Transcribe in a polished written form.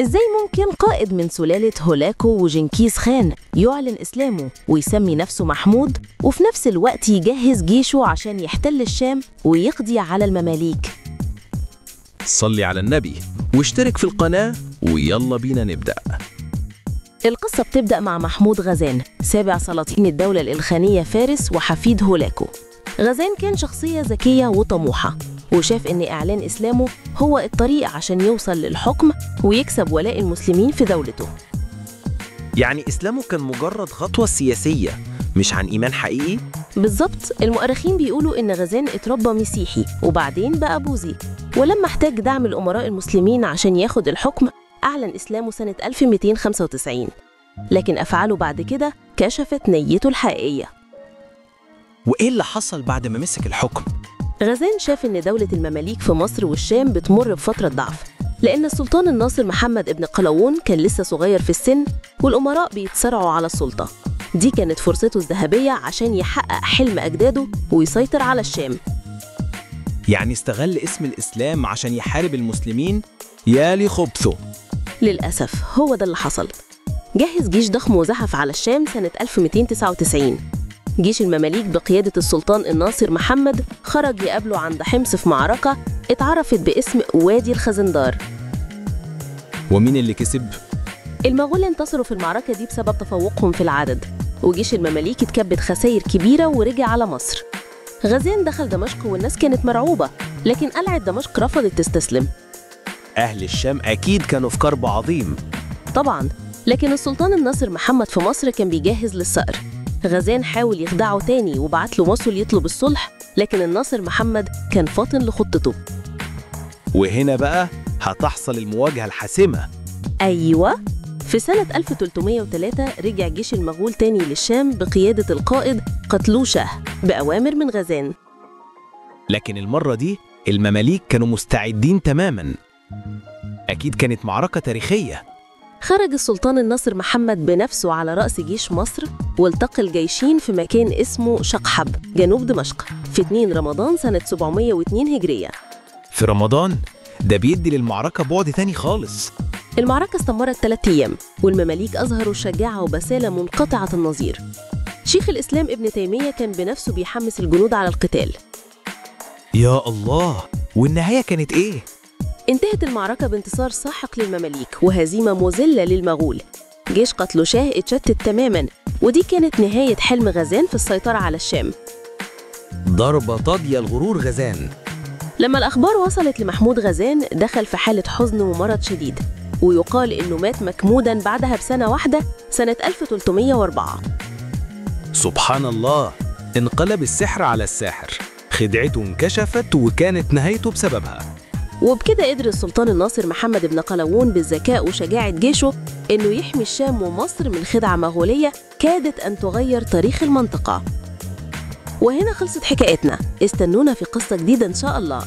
إزاي ممكن قائد من سلالة هولاكو وجنكيز خان يعلن إسلامه ويسمي نفسه محمود، وفي نفس الوقت يجهز جيشه عشان يحتل الشام ويقضي على المماليك؟ صلي على النبي واشترك في القناة، ويلا بينا نبدأ. القصة بتبدأ مع محمود غزان، سابع سلاطين الدولة الإلخانية فارس وحفيد هولاكو. غزان كان شخصية ذكية وطموحة، وشاف إن إعلان إسلامه هو الطريق عشان يوصل للحكم ويكسب ولاء المسلمين في دولته. يعني إسلامه كان مجرد خطوة سياسية، مش عن إيمان حقيقي؟ بالظبط. المؤرخين بيقولوا إن غزان اتربى مسيحي وبعدين بقى بوذي، ولما احتاج دعم الأمراء المسلمين عشان ياخد الحكم أعلن إسلامه سنة 1295، لكن أفعاله بعد كده كشفت نيته الحقيقية. وإيه اللي حصل بعد ما مسك الحكم؟ غزان شاف إن دولة المماليك في مصر والشام بتمر بفترة ضعف، لأن السلطان الناصر محمد ابن قلاوون كان لسه صغير في السن والأمراء بيتصارعوا على السلطة. دي كانت فرصته الذهبية عشان يحقق حلم أجداده ويسيطر على الشام. يعني استغل اسم الإسلام عشان يحارب المسلمين؟ يا لخبثه! للأسف هو ده اللي حصل. جهز جيش ضخم وزحف على الشام سنة 1299. جيش المماليك بقيادة السلطان الناصر محمد خرج يقابله عند حمص في معركة اتعرفت باسم وادي الخزندار. ومين اللي كسب؟ المغول انتصروا في المعركة دي بسبب تفوقهم في العدد، وجيش المماليك اتكبد خسائر كبيرة ورجع على مصر. غزان دخل دمشق والناس كانت مرعوبة، لكن قلعة دمشق رفضت تستسلم. أهل الشام أكيد كانوا في كرب عظيم. طبعاً، لكن السلطان الناصر محمد في مصر كان بيجهز للثأر. غزان حاول يخدعه تاني وبعت له وصل يطلب الصلح، لكن الناصر محمد كان فاطن لخطته. وهنا بقى هتحصل المواجهة الحاسمة. أيوة، في سنة 1303 رجع جيش المغول تاني للشام بقيادة القائد قتلوشه بأوامر من غزان. لكن المرة دي المماليك كانوا مستعدين تماماً. أكيد كانت معركة تاريخية. خرج السلطان الناصر محمد بنفسه على رأس جيش مصر، والتقى الجيشين في مكان اسمه شقحب جنوب دمشق في 2 رمضان سنة 702 هجرية. في رمضان؟ ده بيدي للمعركة بعد تاني خالص. المعركة استمرت 3 أيام، والمماليك أظهروا شجاعة وبسالة منقطعة النظير. شيخ الإسلام ابن تيمية كان بنفسه بيحمس الجنود على القتال. يا الله، والنهاية كانت إيه؟ انتهت المعركة بانتصار ساحق للمماليك وهزيمة مذلة للمغول. جيش قتلوشاه اتشتت تماماً، ودي كانت نهاية حلم غزان في السيطرة على الشام. ضربة طاغية لغرور غزان. لما الأخبار وصلت لمحمود غزان دخل في حالة حزن ومرض شديد، ويقال إنه مات مكموداً بعدها بسنة واحدة سنة 1304. سبحان الله، انقلب السحر على الساحر، خدعته انكشفت وكانت نهايته بسببها. وبكده قدر السلطان الناصر محمد بن قلاوون بالذكاء وشجاعة جيشه إنه يحمي الشام ومصر من خدعة مغولية كادت أن تغير تاريخ المنطقة. وهنا خلصت حكايتنا، استنونا في قصة جديدة إن شاء الله.